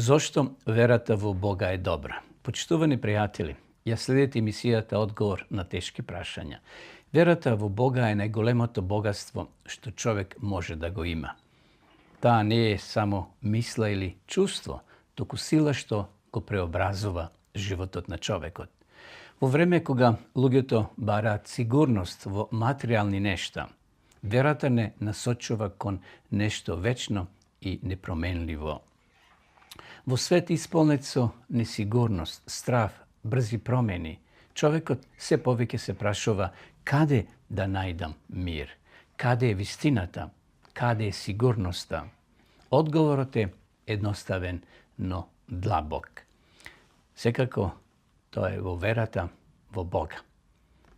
Зошто верата во Бога е добра? Почитувани пријатели, ја следите емисијата Одговор на тешки прашања. Верата во Бога е најголемото богатство што човек може да го има. Таа не е само мисла или чувство, туку сила што го преобразува животот на човекот. Во време кога луѓето бараат сигурност во материјални нешта, верата не насочува кон нешто вечно и непроменливо. Во свет исполнет со несигурност, страв, брзи промени, човекот се повеќе се прашува каде да најдам мир, каде е вистината, каде е сигурноста. Одговорот е едноставен, но длабок. Секако тоа е во верата во Бога.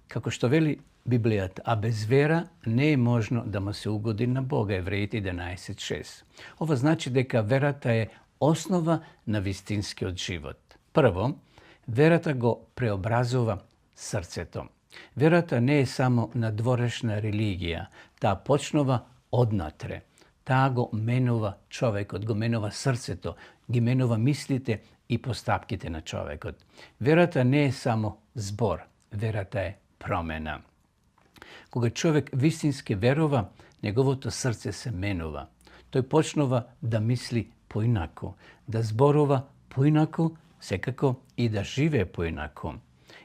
Како што вели Библијата, а без вера не е можно да му се угоди на Бога, Евреите 11.6. Ова значи дека верата е основа на вистинскиот живот. Прво, верата го преобразува срцето. Верата не е само надворешна религија, таа почнува однатре. Таа го менува човекот, го менува срцето, ги менува мислите и постапките на човекот. Верата не е само збор, верата е промена. Кога човек вистински верува, неговото срце се менува. Тој почнува да мисли поинаку, да зборува поинаку, секако и да живее поинаку.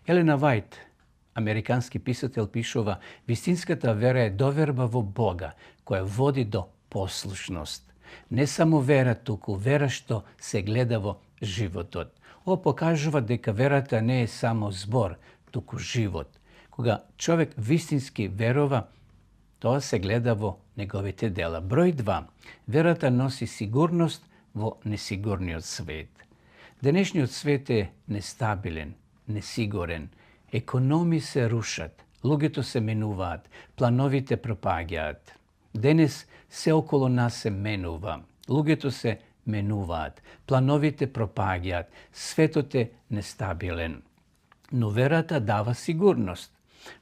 Елена Вајт, американски писател, пишува: вистинската вера е доверба во Бога, која води до послушност. Не само вера, туку вера што се гледа во животот. Ова покажува дека верата не е само збор, туку живот. Кога човек вистински верува, тоа се гледа во неговите дела. Број 2. Верата носи сигурност во несигурниот свет. Денешниот свет е нестабилен, несигурен. Економи се рушат, луѓето се менуваат, плановите пропаѓаат. Денес се околу нас се менува, луѓето се менуваат, плановите пропаѓаат, светот е нестабилен. Но верата дава сигурност.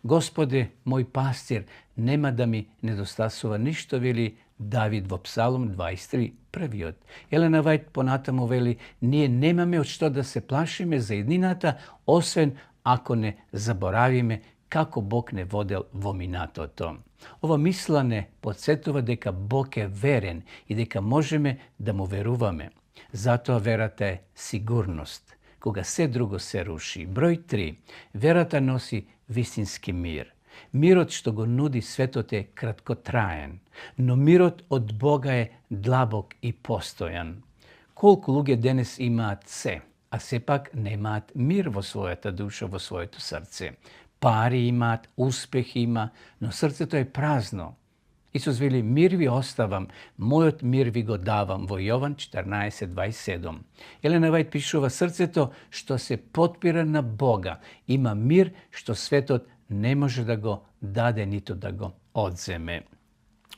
Господе, мој пастир, нема да ми недостасува ништо, вели Давид во Псалом 23, првиот. Елена Вајт понатаму вели: ние немаме од што да се плашиме за иднината, освен ако не заборавиме како Бог не водел во минатото. Ова мисла не подсетува дека Бог е верен и дека можеме да му веруваме. Затоа верата е сигурност, кога се друго се руши. Број 3. Верата носи вистински мир. Мирот што го нуди светот е краткотраен, но мирот од Бога е длабок и постојан. Колку луѓе денес имаат се, а сепак немаат мир во својата душа, во своето срце. Пари имаат, успех има, но срцето е празно. Исус вели: мир ви оставам, мојот мир ви го давам, во Јован 14.27. Елена Вајт пишува: срцето што се потпира на Бога има мир што светот не може да го даде, ниту да го одземе.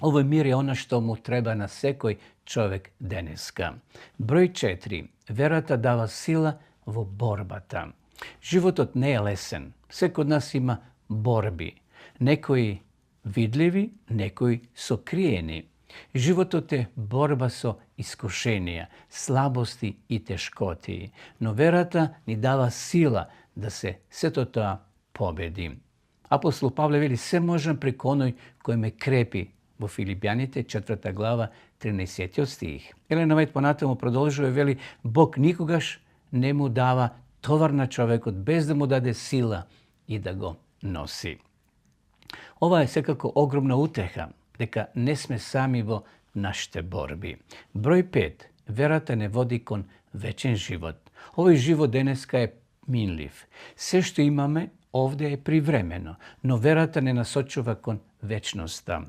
Овој мир е она што му треба на секој човек денеска. Број 4. Верата дава сила во борбата. Животот не е лесен. Секој од нас има борби. Некои видливи, некои сокриени. Животот е борба со искушенија, слабости и тешкоти. Но верата ни дава сила да се сето тоа победи. Апостол Павле вели: се можам преку оној кој ме крепи, во Филипјаните 4 глава 13 стих. Елена Вајт понатаму продолжува и вели: Бог никогаш не му дава товар на човекот без да му даде сила и да го носи. Ова е секако огромна утеха, дека не сме сами во нашите борби. Број 5. Верата не води кон вечен живот. Овој живот денеска е минлив. Се што имаме овде е привремено, но верата не насочува кон вечноста.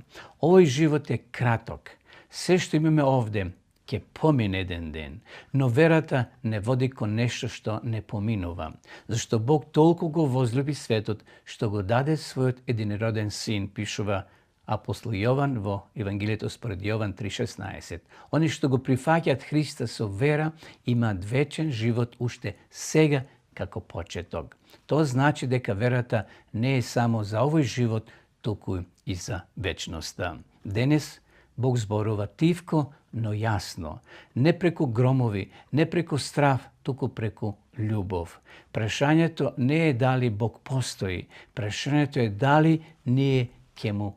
Овој живот е краток. Се што имаме овде ќе помине еден ден, но верата не води кон нешто што не поминува. Зашто Бог толку го возлюби светот, што го даде својот единороден син, пишува апостол Јован во Евангелието според Јован 3.16. Они што го прифаќаат Христа со вера имаат вечен живот уште сега како почеток. Тоа значи дека верата не е само за овој живот, туку и за вечноста. Денес Бог зборува тивко но јасно. Не преку громови, не преку страв, туку преку љубов. Прашањето не е дали Бог постои, прашањето е дали ние ќе му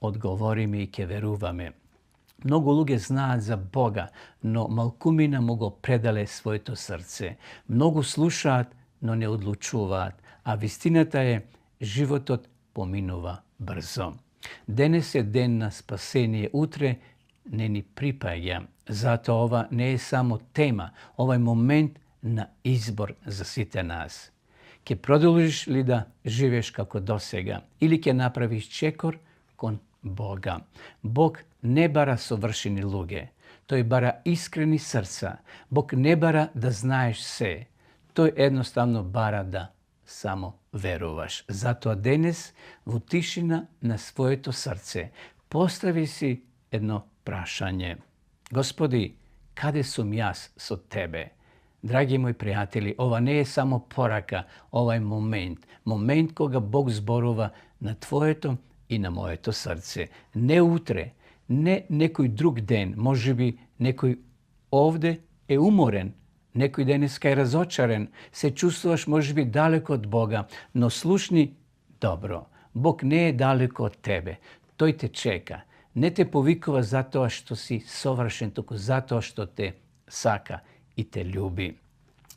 одговориме и ќе веруваме. Многу луѓе знаат за Бога, но малкумина му го предале своето срце. Многу слушаат, но не одлучуваат, а вистината е животот поминува брзо. Денес е ден на спасение, утре не ни припаѓа. Затоа ова не е само тема, ова е момент на избор за сите нас. Ќе продолжиш ли да живееш како досега или ќе направиш чекор кон Бога? Бог не бара совршени луѓе. Тој бара искрени срца. Бог не бара да знаеш се. Тој едноставно бара да само веруваш. Затоа денес, во тишина на своето срце, постави си едно прашање. Господи, каде сум јас со Тебе? Драги мои пријатели, ова не е само порака, ова е момент. Момент кога Бог зборува на твоето и на моето срце. Не утре, не некој друг ден, можеби некој овде е уморен, некој денеска е разочарен, се чувствуваш можеби далеко од Бога, но слушни добро. Бог не е далеко од тебе. Тој те чека. Не те повикува затоа што си совршен, туку затоа што те сака и те љуби.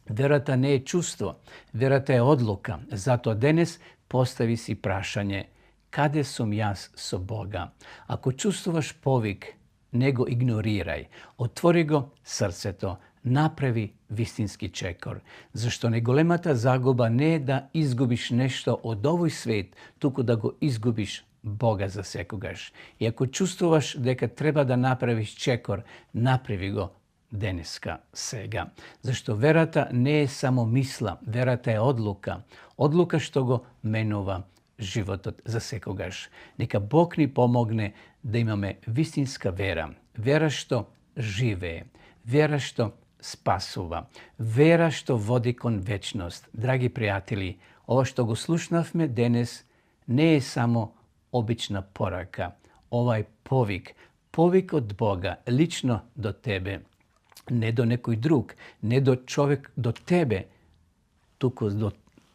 Верата не е чувство, верата е одлука. Затоа денес постави си прашање: каде сум јас со Бога? Ако чувствуваш повик, не го игнорирај. Отвори го срцето, направи вистински чекор. Зашто најголемата загуба не е да изгубиш нешто од овој свет, туку да го изгубиш Бога за секогаш. И ако чувствуваш дека треба да направиш чекор, направи го денеска, сега. Зашто верата не е само мисла, верата е одлука. Одлука што го менува животот за секогаш. Нека Бог ни помогне да имаме вистинска вера. Вера што живее. Вера што спасува. Вера што води кон вечност. Драги пријатели, ова што го слушнавме денес не е само обична порака. Ова е повик. Повик од Бога, лично до тебе. Не до некој друг, не до човек до тебе, туку до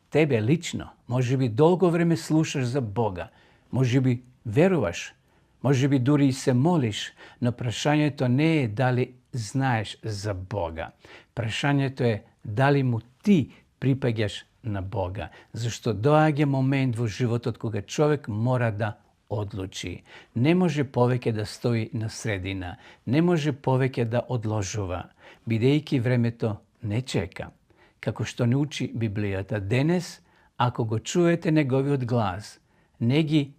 тебе лично. Може би долго време слушаш за Бога, може би веруваш, може би дури и се молиш, но прашањето не е дали знаеш за Бога. Прашањето е дали му ти припаѓаш на Бога, зашто доаѓа момент во животот кога човек мора да одлучи. Не може повеќе да стои на средина, не може повеќе да одложува, бидејќи времето не чека. Како што не учи Библијата денес, ако го чуете неговиот глас, не ги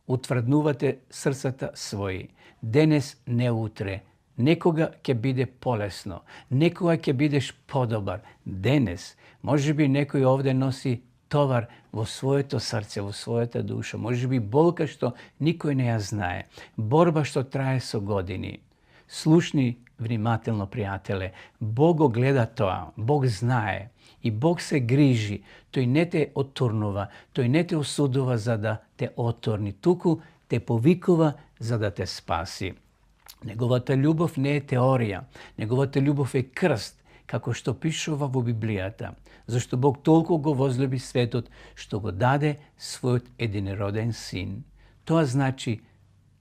утврднувате срцата своји. Денес, не утре. Некога ќе биде полесно, некога ќе бидеш подобар. Денес, можеби некој овде носи товар во своето срце, во својата душа. Можеби болка што никој не ја знае. Борба што трае со години. Слушни внимателно, пријателе. Бог го гледа тоа. Бог знае. И Бог се грижи. Тој не те отурнува. Тој не те осудува за да те отурни. Туку те повикува за да те спаси. Неговата љубов не е теорија. Неговата љубов е крст, како што пишува во Библијата. Зашто Бог толку го возлюби светот, што го даде својот единороден син. Тоа значи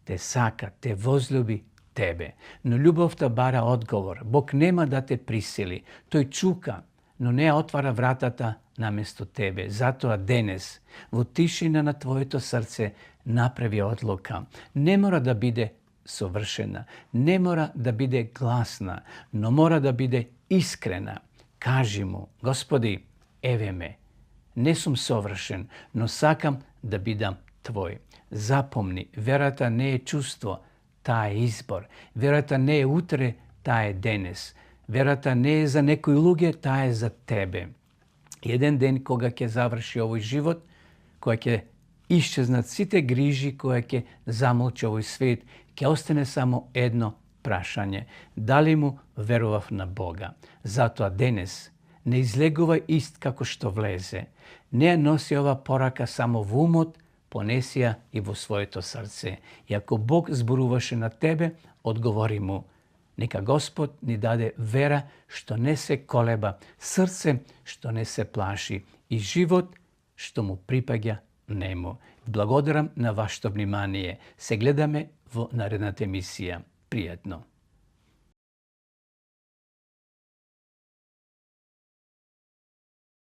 те сака, те возлюби тебе. Но љубовта бара одговор. Бог нема да те присили. Тој чука, но не отвара вратата наместо тебе. Затоа денес, во тишина на твоето срце, направи одлука. Не мора да биде совршена, не мора да биде гласна, но мора да биде искрена. Кажи му: Господи, еве ме, не сум совршен, но сакам да бидам Твој. Запомни, верата не е чувство, таа е избор. Верата не е утре, таа е денес. Верата не е за некои луѓе, таа е за тебе. Еден ден кога ќе заврши овој живот, кога ќе исчезнат сите грижи, кога ќе замолчи овој свет, ќе остане само едно прашање: дали му верував на Бога? Затоа денес не излегувај ист како што влезе. Не ја носи ова порака само во умот, понеси ја и во своето срце. И ако Бог зборуваше на тебе, одговори му: Нека Господ ни даде вера што не се колеба, срце што не се плаши и живот што му припаѓа нему. Благодарам на вашето внимание. Се гледаме во наредната емисија. Пријатно!